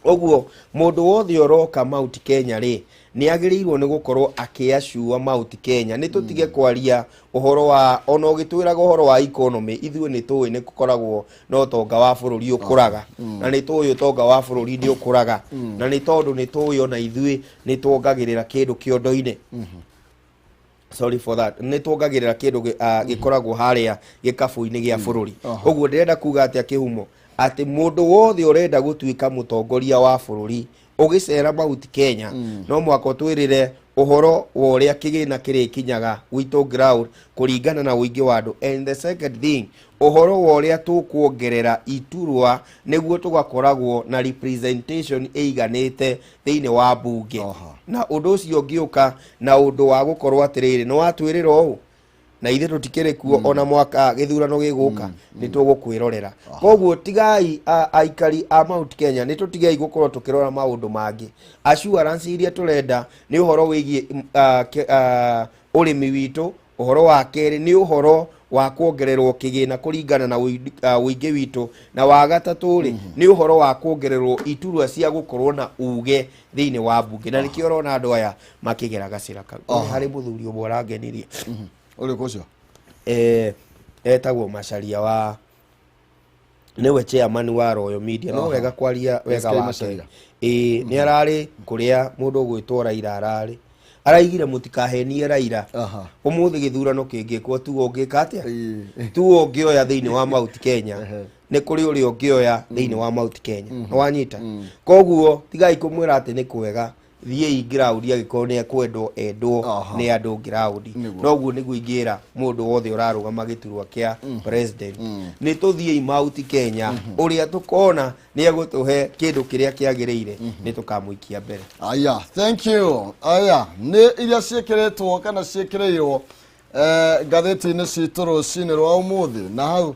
Ũguo mũndũ wothe ũroka Mount Kenya rĩ, nĩ agĩrĩirwo nĩ gũkorwo akĩacua Mount Kenya. Nĩ tũtige kwaria ũhoro wa, ona ũgĩtwĩraga ũhoro wa economy, ithuĩ nĩ tũĩ nĩ gũkoragwo na ũtonga wa bũrũri ũkũraga, na nĩ tũĩ ũtonga wa bũrũri nĩ ũkũraga, na nĩ tondũ nĩ tũĩ ona ithuĩ nĩ tuongagĩrĩra kĩndũ kĩondo-inĩ. Sorry for that. Nĩ tuongagĩrĩra kĩndũ gĩkoragwo harĩa gĩkabũ-inĩ gĩa bũrũri. Ũguo ndĩrenda kuga atĩa kĩhumo? Atĩ mũndũ wothe ũrenda gũtuĩka mũtongoria wa bũrũri ũgĩcera Mount Kenya, no mũhaka ũtwĩrĩre ũhoro wa ũrĩa kĩgĩna kĩrĩkinyaga gwitũ ground kũringana na ũingĩ wa andũ. And the second thing, ũhoro wa ũrĩa tũkuongerera iturwa nĩguo tũgakoragwo na representation ĩiganĩte thĩinĩ wa mbunge. Na ũndũ ũcio ũngĩũka na ũndũ wa gũkorwo atĩrĩrĩ, nĩ watwĩrĩra ũũ na ithuĩ tũtikĩrĩ kuo, ona mwaka gĩthurano gĩgũka nĩ tũgũkwĩrorera. Koguo tigai aikari a Mount Kenya, nĩ tũtigei gũkorwo tũkĩrora maũndũ mangĩ. Assurance iria tũrenda nĩ ũhoro wĩgiĩ ũrĩmi witũ. Ũhoro wa kerĩ nĩ ũhoro wa kuongererwo kĩgĩna kũringana na ũingĩ witũ, na wa gatatũ rĩ, nĩ ũhoro wa kuongererwo iturwa cia gũkorwo na uge thĩinĩ wa mbunge. Na nĩkĩo ũrona andũ aya makĩgera gacĩra kau. Harĩ mũthuri ũmwe ũrangenirie. Ũrĩkũ ũcio? Etagwo Macharia, wa nĩwe chairman wa Royal Media. No wega kwaria wega SK wake. Macharia. Ĩĩ, nĩ ararĩ kũrĩa mũndũ ũgwĩtwo Raila ararĩ, araigire mũtikahenie Raila. Ũmũthĩ gĩthurano kĩngĩkwo, tuo ũngĩka atĩa? Tuo ũngĩoya thĩinĩ wa Mount Kenya, nĩ kũrĩ ũrĩa ũngĩoya thĩinĩ wa Mount Kenya. Nĩ wanyita? Koguo tigai kũmwĩra atĩ nĩ kwega. Thiĩi ground, angĩkorwo nĩ ekwendwo endwo nĩ andũ ground. Noguo nĩguo ingĩra mũndũ wothe ũrarũgama gĩturwa kĩa president, nĩ tũthiĩi Mount Kenya. Ũrĩa tũkona nĩ egũtũhe kĩndũ kĩrĩa kĩagĩrĩire, nĩ tũkamũikia mbere. Aya, thank you. Aya nĩ iria ciĩkĩrĩtwo kana ciĩkĩrĩirwo ngathĩti-inĩ citũ rũcinĩ rwa ũmũthĩ. Na hau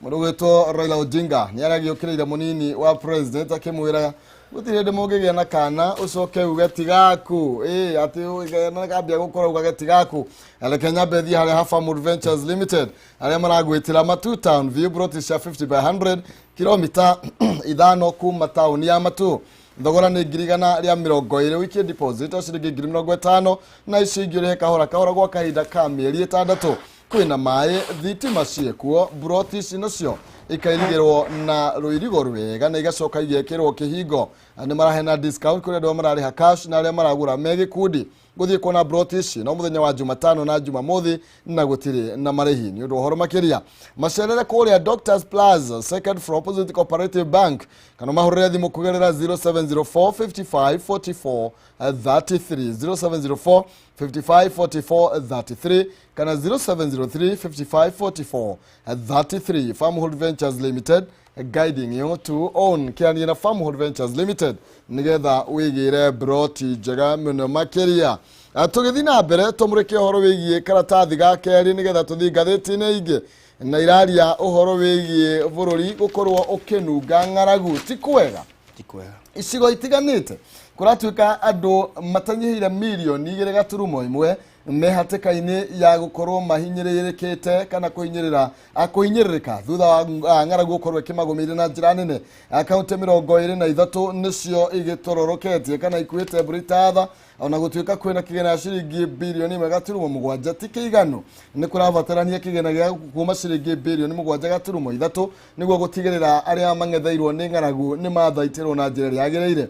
mũndũ gwĩtwo Raila Odinga nĩ aragĩũkĩrĩire mũnini wa president akĩmwĩra gũtirĩ hĩndĩ mũngĩgĩa na kana ũcoke uge ti gaku. Ĩ atĩ kambia gũkũra ugage ti gaku. Reke nyambe thiĩ harĩa ha Farmwood Ventures Limited, arĩa maragwĩtĩra Matu Town View, broti cia 50 by 100, kilomita 5 kuma taũni ya Matu. Thogora nĩ 120,000. Wikie deposit o ciringi 50,000 na icio ingĩ ũrĩhe kahora kahora gwa kahinda ka mĩeri 6. Kwĩna maĩ, thitima ciĩkuo. Mburoti ici nacio ikairigĩrwo na rũirigo rwega na igacoka igekĩrwo kĩhingo. Nĩ marahena discount kũrĩ andũ arĩa mararĩha cash na arĩa maragũra me gĩkundi. Gũthiĩ kuona mburoti ici no mũthenya wa Jumatano na Jumamothi, na gũtirĩ na marĩhi. Nĩ ũndũ wa ũhoro makĩria, macerere kũrĩa Doctors Plaza, second floor, opposite Cooperative Bank, kana mahũrĩre thimũ kũgerera 0704 55 44 33, 0704 55 44 33 kana 0703 55 44 33. Farmhold Ventures Limited, guiding you to own. Kĩanie na Farmhold Ventures Limited nĩgetha wĩgĩre broti njega mũno makĩria. Tũgĩthiĩ na mbere, tũmũrĩke ũhoro wĩgiĩ karatathi ga kerĩ nĩgetha tũthiĩ ngathĩti-inĩ ingĩ na iraria ũhoro wĩgiĩ bũrũri gũkorwo ũkĩnunga ng'aragu. Ti kwega. Ti kwega. Icigo itiganĩte kũratuĩka andũ matanyihĩire mirioni 2.1 me hatĩka-inĩ ya gũkorwo mahinyĩrĩrĩkĩte kana kũhinyĩrĩrĩka thutha wa ng'aragu gũkorwo ĩkĩmagũmĩire na njĩra nene. Kaunti 23 nĩcio igĩtororoketie kana ikuĩte mbura itatha. Ona gũtuĩka kwĩna kĩgĩna ya ciringi birioni 1.7, ti kĩiganu. Nĩ kũrabatarania kĩgĩna gĩa kuma ciringi birioni 7.3 nĩguo gũtigĩrĩra arĩa mang'etheirwo nĩ ng'aragu nĩ mathaitĩrwo na njĩra ĩrĩa yagĩrĩire.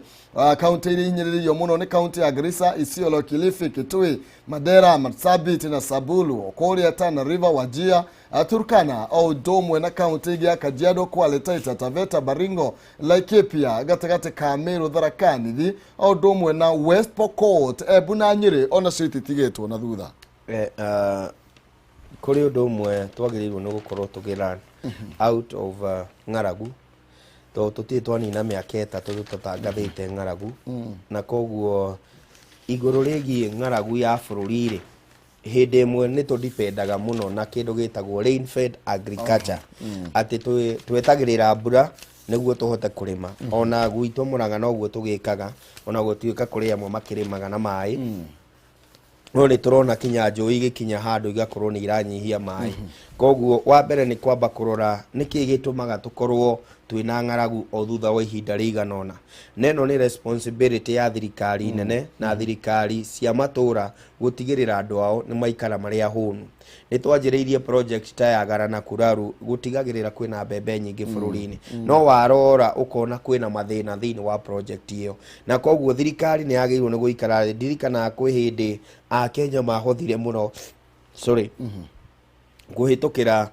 Kaunti iria ihinyĩrĩirio mũno nĩ kaunti ya Garissa, Isiolo, Kilifi, Kitui, Mandera, Marsabit na Samburu, kũrĩa Tana River, Wajir, Turkana, o ũndũ ũmwe na kaunti ingĩ ya Kajiado, Kwale, Taita Taveta, Baringo, Laikipia, gatagatĩ ka Meru, Tharaka Nithi, o ũndũ ũmwe na West Pokot, Embu na Nyĩrĩ onacio ititigĩtwo na thutha. Kũrĩ ũndũ ũmwe twagĩrĩirwo nĩ gũkorwo tũkĩ out of ng'aragu, tondũ tũtirĩ twanina mĩaka 3 tũtatangathĩte ng'aragu. Na koguo igũrũ rĩgiĩ ng'aragu ya bũrũri rĩ, Hĩndĩ ĩmwe nĩ tũdipendaga mũno na kĩndũ gĩtagwo rain fed agriculture, atĩ twetagĩrĩra mbura nĩguo tũhote kũrĩma. Ona gwitũ Mũrang'a noguo tũgĩkaga, ona gũtuĩka kũrĩ amwe makĩrĩmaga na maĩ, no nĩ tũrona kinya njũĩ igĩkinya handũ igakorwo nĩ iranyihia maĩ. Koguo wa mbere nĩ kwamba kũrora nĩkĩ gĩtũmaga tũkorwo twĩna ng'aragu o thutha wa ihinda rĩigana ũna, na ĩno nĩ responsibility ya thirikari nene na thirikari cia matũra gũtigĩrĩra andũ ao nĩ maikara marĩ ahũnu. Nĩ twanjĩrĩirie project ta ya Gara na Kuraru gũtigagĩrĩra kwĩna mbembe nyingĩ bũrũri-inĩ, no warora ũkona kwĩna mathĩna thĩinĩ wa project ĩyo, na koguo thirikari nĩ yagĩrĩirwo nĩ gũikara thĩ. Ndirikanaga kwĩ hĩndĩ Akenya mahothire mũno, sorry, kũhĩtũkĩra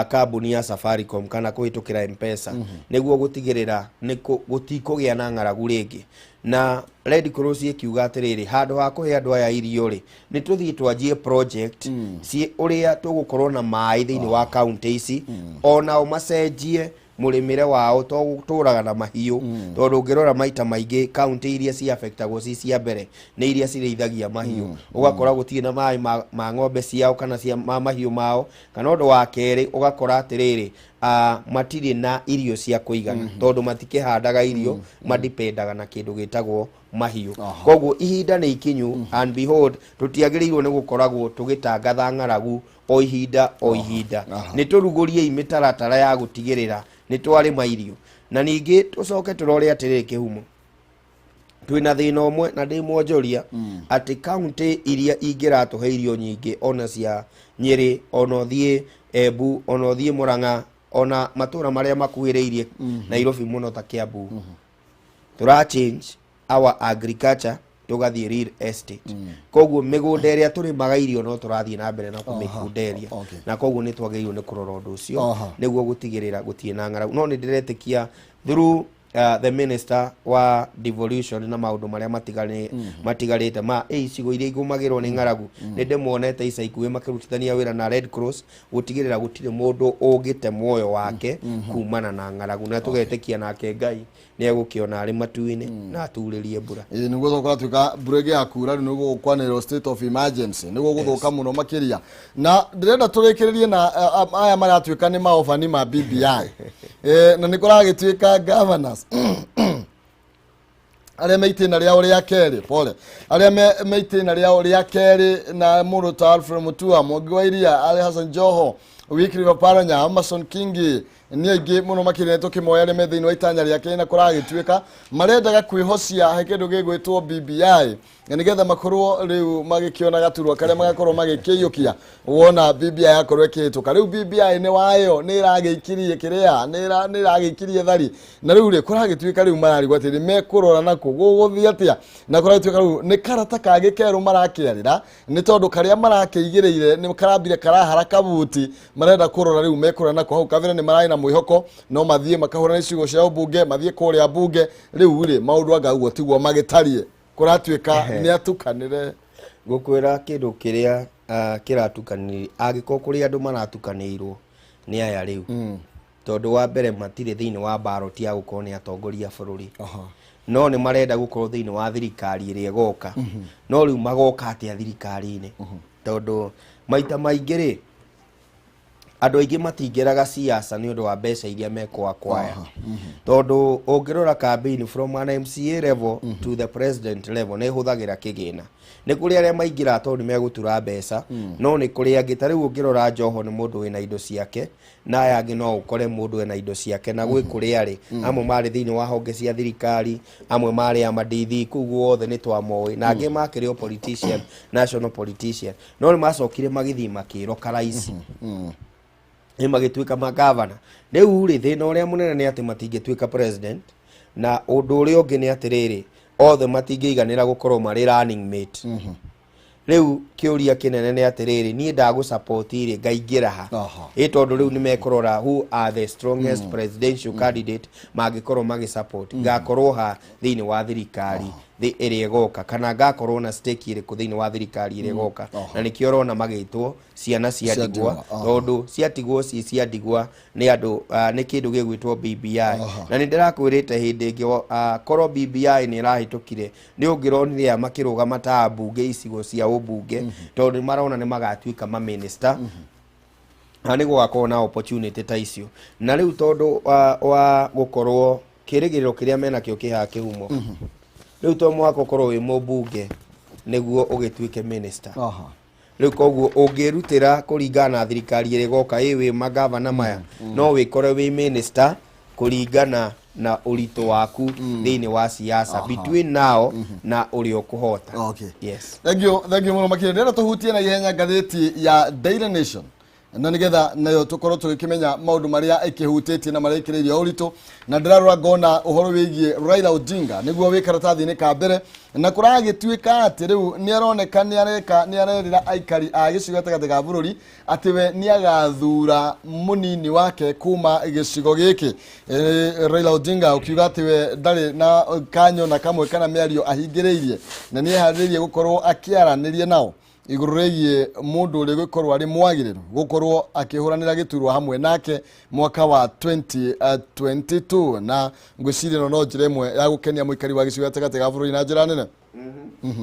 kambuni ya Safaricom kana kũhĩtũkĩra M-Pesa nĩguo gũtigĩrĩra nĩ gũtikũgĩa na ng'aragu rĩngĩ. Na Red Cross ĩkiuga atĩrĩrĩ, handũ ha kũhe andũ aya irio rĩ, nĩ tũthiĩ twanjie project ci ũrĩa tũgũkorwo na maĩ thĩinĩ wa kaunti ici, onao macenjie mũrĩmĩre wao to gũtũraga na mahiũ, tondũ ũngĩrora maita maingĩ kaunti iria ci affectagwo ci cia mbere nĩ iria cirĩithagia mahiũ. Ũgakora gũtirĩ na maĩ ma ng'ombe ciao kana cia ma mahiũ mao, kana ũndũ wa kerĩ ũgakora atĩrĩrĩ, matirĩ na irio cia kũigana tondũ matikĩhandaga irio, madipendaga na kĩndũ gĩtagwo mahiũ. Koguo ihinda nĩ ikinyu, and behold, tũtiagĩrĩirwo nĩ gũkoragwo tũgĩtangatha ng'aragu o ihinda o ihinda. Nĩ tũrugũriei mĩtaratara ya gũtigĩrĩra nĩ twarĩma irio, na ningĩ tũcoke tũrore atĩrĩrĩ, kĩhumo twĩna thĩna ũmwe na ndĩ mwonjoria atĩ kaunti iria ingĩratũhe irio nyingĩ, ona cia Nyĩrĩ, ona ũthiĩ Embu, ona ũthiĩ Mũrang'a, ona matũra marĩa makuhĩrĩirie Nairobi mũno ta Kiambu, tũra change our agriculture tũgathiĩ real estate. Koguo mĩgũnda ĩrĩa tũrĩmaga irio no tũrathiĩ na mbere na kũmĩkunderia, na koguo nĩ twagĩrĩirwo nĩ kũrora ũndũ ũcio nĩguo gũtigĩrĩra gũtirĩ na ng'aragu. No nĩ ndĩretĩkia through the minister wa devolution na maũndũ marĩa matigarĩte ma icigo iria igũmagĩrwo nĩ ng'aragu, nĩ ndĩmonete ica ikuhĩ makĩrutithania wĩra na Red Cross gũtigĩrĩra gũtirĩ mũndũ ũngĩte muoyo wake kumana na ng'aragu, na tũgetĩkia nake Ngai nĩ egũkĩona arĩ matu-inĩ na aturĩrie mbura. Ĩĩ, nĩguo tũkũratuĩka mbura ĩngĩ ya kura rĩu nĩguo gũkwanĩrĩrwo state of emergency, nĩguo gũthũka mũno makĩria. Na ndĩrenda tũrĩkĩrĩrie na aya maratuĩka nĩ maobani ma BBI, na nĩ kũragĩtuĩka governors arĩa me itĩna rĩao rĩa kerĩ, pole, arĩa me itĩna rĩao rĩa kerĩ, na mũndũ ta Alfred Mutua, Mwangi wa Iria, Ali Hassan Joho, Wycliffe Oparanya, Amason Kingi, nĩ aingĩ mũno makĩria. Tũkĩmoya arĩa me thĩinĩ wa itanya rĩa kerĩ, na kũragĩtuĩka marendaga kwĩhocia he kĩndũ gĩgwĩtwo BBI na nĩgetha makorwo rĩu magĩkĩona gaturwa karĩa magakorwo magĩkĩiyũkia wona BBI yakorwo ĩkĩhĩtũka. Rĩu BBI nĩ wayo nĩ ĩragĩikirie kĩrĩa nĩ ĩragĩikirie thari, na rĩu rĩ kũragĩtuĩka rĩu mararigwo atĩ nĩ mekũrora nakũ gũgũthiĩ atĩa, na kũragĩtuĩka rĩu nĩ karata kangĩ kerũ marakĩarĩra, nĩ tondũ karĩa marakĩigĩrĩire nĩ karambire karahara kabuti. Marenda kũrora rĩu mekũrora nako. Hau kabere nĩ mararĩ na mwĩhoko no mathiĩ makahũrana icigo cia ũmbunge, mathiĩ kũrĩa mbunge. Rĩu rĩ maũndũ anga ũguo tiguo magĩtariĩ, kũratuĩka nĩ atukanĩre. Ngũkwĩra kĩndũ kĩrĩa kĩratukanĩire, angĩkorwo kũrĩ andũ maratukanĩirwo nĩ aya rĩu, tondũ wa mbere matirĩ thĩinĩ wa ballot ya gũkorwo nĩ atongoria a bũrũri, no nĩ marenda gũkorwo thĩinĩ wa thirikari ĩrĩa ĩgoka. No rĩu magoka atĩa thirikari-inĩ? Tondũ maita maingĩ rĩ, andũ aingĩ matingĩraga siasa nĩ ũndũ wa mbeca iria mekwakwaya, tondũ ũngĩrora campaign from an MCA level to the president level nĩ ĩhũthagĩra kĩgĩna. Nĩ kũrĩ arĩa maingĩraga tondũ nĩ megũtura mbeca, no nĩ kũrĩ angĩ, ta rĩu ũngĩrora Joho nĩ mũndũ wĩna indo ciake, na aya angĩ no ũkore mũndũ ena indo ciake, na gwĩ kũrĩa arĩ amwe marĩ thĩinĩ wa honge cia thirikari, amwe marĩ a mandithi kũu guothe nĩ twamoĩ, na angĩ makĩrĩ o politician, national politician, no nĩ macokire magĩthiĩ makĩroka raici nĩ magĩtuĩka magavana. Rĩu rĩ, thĩna ũrĩa mũnene nĩ atĩ matingĩtuĩka president, na ũndũ ũrĩa ũngĩ nĩ atĩrĩrĩ, othe matingĩiganĩra gũkorwo marĩ running mate. Rĩu kĩũria kĩnene nĩ atĩrĩrĩ, niĩ ndagũ-support rĩ, ngaingĩra ha? Ĩ tondũ rĩu nĩ mekũrora who are the strongest presidential candidate mangĩkorwo magĩ-support, ngakorwo ha thĩinĩ wa thirikari. Thĩ ĩrĩa ĩgoka, kana ngakorwo na stake ĩrĩkũ thĩinĩ wa thirikari ĩrĩa ĩgoka. Na nĩkĩo ũrona magĩtwo ciana cia Cia ndigwa, ndigwa, aha. Tondũ ciatigwo ci cia ndigwa nĩ andũ, nĩ kĩndũ gĩgwĩtwo BBI. Na nĩ ndĩrakwĩrĩte hĩndĩ ĩngĩ, korwo BBI nĩ ĩrahĩtũkire, nĩ ũngĩronire aya makĩrũgama ta ambunge icigo cia ũmbunge, tondũ nĩ marona nĩ magatuĩka maminista na nĩ gũgakorwo na opportunity ta icio. Na rĩu tondũ wa gũkorwo kĩrĩgĩrĩro kĩrĩa menakĩo kĩhaha kĩhumo, rĩu to mũhaka ũkorwo wĩ mũmbunge nĩguo ũgĩtuĩke minister. Rĩu koguo ũngĩrutĩra kũringana na thirikari ĩrĩa ĩgoka, ĩ wĩ magavana maya, no wĩkore wĩ minister kũringana na ũritũ waku thĩinĩ wa siasa between now na ũrĩa ũkũhota. Yes. Thank you, thank you mũno makĩria. Ndĩrenda tũhutie na ihenya ngathĩti ya Daily Nation na nigetha nayo tũkorwo tũgĩkĩmenya maũndũ marĩa ĩkĩhutĩtie na marĩa ĩkĩrĩirie ũritũ. Na ndĩrarora ngona ũhoro wĩgiĩ Raila Odinga nĩguo wĩ karatathi-inĩ ka mbere, na kũragĩtuĩka atĩ rĩu nĩ aroneka nĩ areka nĩ arerĩra aikari a gĩcigo gatagatĩ ga bũrũri atĩ we nĩ agathura mũnini wake kuma gĩcigo gĩkĩ. Raila Odinga ũkiuga atĩ we ndarĩ na kanyo na kamwe kana mĩario ahingĩrĩirie, na nĩ eharĩrĩirie gũkorwo akĩaranĩria nao igũrũ rĩgiĩ mũndũ ũrĩa gũkorwo arĩ mwagĩrĩru gũkorwo akĩhũranĩra gĩturwa hamwe nake mwaka wa 2022. Na ngwĩciria ĩno no njĩra ĩmwe ya gũkenia mũikari wa gĩcigo gatagatĩ ga bũrũri na njĩra nene.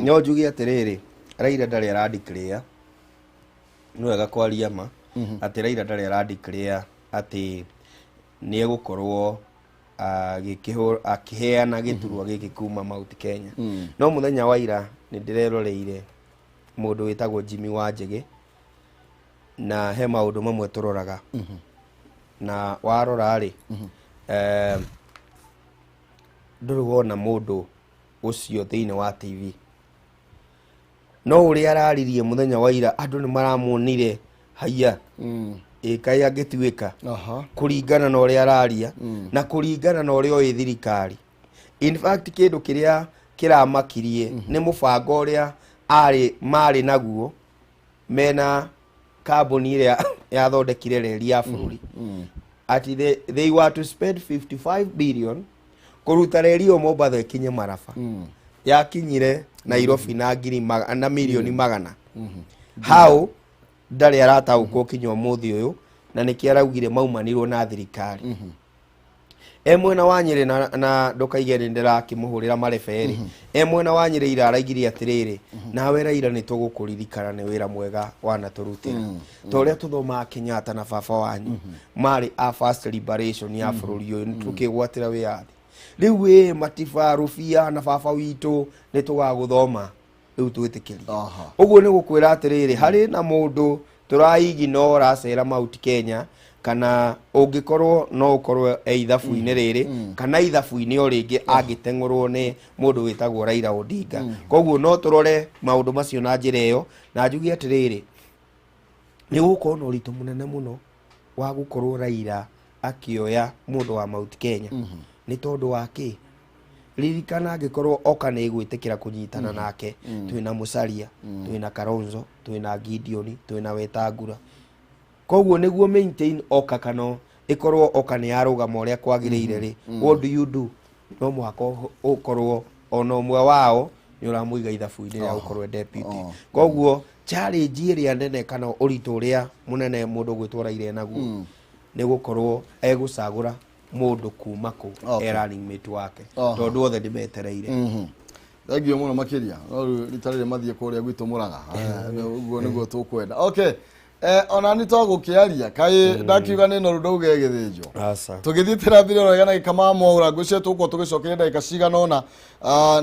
No njuge atĩrĩrĩ, Raila ndarĩ aradeclare, nĩ wega kwaria ma atĩ Raila ndarĩ aradeclare atĩ nĩ egũkorwo akĩheana gĩturwa gĩkĩ kuma Mount Kenya. No mũthenya wa ira nĩ ndĩreroreire mũndũ wĩtagwo Jimmy Wanjĩgĩ, na he maũndũ mamwe tũroraga na warora rĩ, ndũrĩ wona mũndũ ũcio thĩinĩ wa TV, no ũrĩa araririe mũthenya wa ira, andũ nĩ maramuonire haiya ĩ kaĩ angĩtuĩka kũringana na ũrĩa araria na kũringana na ũrĩa oĩ thirikari. In fact, kĩndũ kĩrĩa kĩramakirie nĩ mũbango ũrĩa arĩ marĩ naguo mena kambuni ĩrĩa yathondekire reri ya bũrũri, ati they were to spend 55 billion kũruta reri ĩyo Mombatha ĩkinye Maraba. Yakinyire Nairobi na ngiri na milioni magana. How ndarĩ arataũkwo kinya ũmũthĩ ũyũ, na nĩkĩo araugire maumanirwo na thirikari e mwena wa Nyĩrĩ, na ndũkaige nĩ ndĩrakĩmũhũrĩra marebe-rĩ. E mwena wa Nyĩrĩ ira araigire atĩrĩrĩ, nawe Raila nĩ tũgũkũririkana nĩ wĩra mwega wanatũrutĩra, ta ũrĩa tũthomaga Kenyatta na baba wanyu marĩ a first liberation ya bũrũri ũyũ, nĩ tũkĩgwatĩra wĩyathi. Rĩu wĩ Matiba Rũbia na baba witũ nĩ tũgagũthoma rĩu twĩtĩkĩrie. Ũguo nĩ gũkwĩra atĩrĩrĩ, harĩ na mũndũ tũraiginora ũracera Mount Kenya, kana ũngĩkorwo no ũkorwo e ithabu-inĩ rĩrĩ kana ithabu-inĩ o rĩngĩ angĩteng'ũrwo nĩ mũndũ wĩtagwo Raila Odinga. Koguo no tũrore maũndũ macio na njĩra ĩyo, na njuge atĩrĩrĩ, nĩ gũkorwo na ũritũ mũnene mũno wa gũkorwo Raila akĩoya mũndũ wa Mount Kenya. Nĩ tondũ wa kĩ? Ririkana, angĩkorwo oka nĩ gwĩtĩkĩra kũnyitana nake, twĩna Musalia, twĩna Kalonzo, twĩna Gideon, twĩna Wetangula. Koguo nĩguo maintain oka kana ĩkorwo oka nĩ yarũgama ũrĩa kwagĩrĩire rĩ, what do you do? No mũhaka ũkorwo ona ũmwe wao nĩ ũramũiga ithabu-inĩ rĩa gũkorwo e deputy. Koguo challenge ĩrĩa nene kana ũritũ ũrĩa mũnene mũndũ gwĩtwo Raila enaguo nĩ gũkorwo egũcagũra mũndũ kuma kũ e running mate wake, tondũ othe nĩ metereire. Thank you mũno makĩria. No rĩu rita rĩrĩ mathiĩ kũrĩa gwitũ Mũrang'a. Ũguo nĩguo tũkwenda. Okay, ona nĩ twagũkĩaria kaĩ ndakiuga nĩ noru ndauge ĩgĩthĩnjwo. Aca. Tũgĩthiĩte na mbere wega na gĩkama mwaũra ngũcia, tũgũkorwo tũgĩcokeria ndagĩka cigana ũna,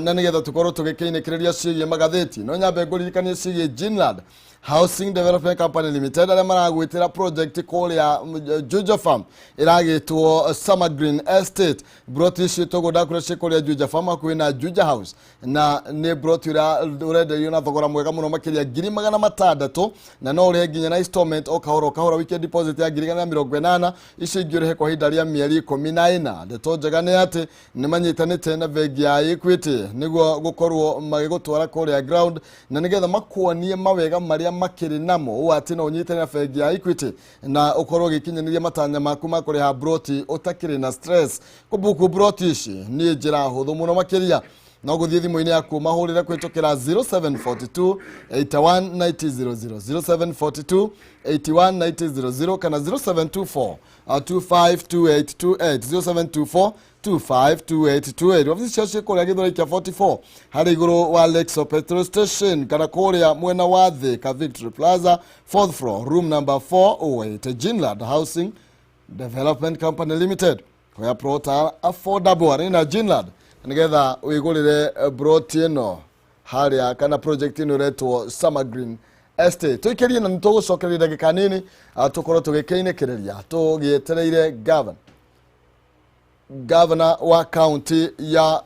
na nĩgetha tũkorwo tũgĩkĩinĩkĩrĩria ciĩgiĩ magathĩti. No nyambe ngũririkanie ciĩgiĩ Ginland Housing Development Company Limited, arĩa maragwĩtĩra project kũrĩa Juja Farm ĩragĩtwo Summer Green Estate. Broti ici tũguo ndakũrĩa ciĩ kũrĩa Juja Farm hakuhĩ na Juja House, na nĩ broti ũrenderio na thogora mwega mũno makĩria, 600,000, na no ũrĩhe nginya na installment o kahora o kahora, weekend deposit ya 180,000, icio ingĩ ũrĩhe kwa ihinda rĩa mĩeri 14. Ndeto njega nĩ atĩ nĩ manyitanĩte na bengi ya Equity nĩguo gũkorwo magĩgũtwara kũrĩa ground, na nĩgetha makuonie mawega marĩa makĩrĩ namo, ũũ atĩ no ũnyitane na bengi ya Equity na ũkorwo ũgĩkinyanĩria matanya maku ma kũrĩha broti ũtakĩrĩ na stress. Kũbuku broti ici nĩ njĩra hũthũ mũno makĩria. No gũthiĩ thimũ-inĩ yaku mahũrĩre kũhĩtũkĩra 0742 819000, 0742 819000 kana 0724 252828, 0724 252828. Wabici cio ciĩ kũrĩa Gĩthũrai kĩa 44 harĩ igũrũ wa Lexo petrol station kana kũrĩa mwena wa Thika Victory Plaza, fourth floor, room number 408. Ginland Housing Development Company Limited, where plot are affordable. Arĩ na Ginland nĩgetha wĩgũrĩre plot ĩno harĩa kana project ĩno ĩretwo Summer Green Estate. Tũikĩrie na nĩtũgũcokeria ndagĩka nini, tũkorwo tũgĩkĩinĩkĩrĩria tũgĩetereire governor wa kaunti ya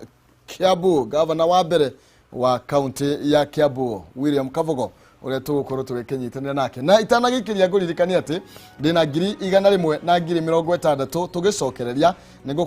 Kiambu, governor wa mbere wa kaunti ya Kiambu, William Kabogo, ũrĩa tũgũkorwo tũgĩkĩnyitanĩra nake. Na itanagĩkĩria, ngũririkania atĩ ndĩna 100,000 na 60,000 tũgĩcokereria nĩ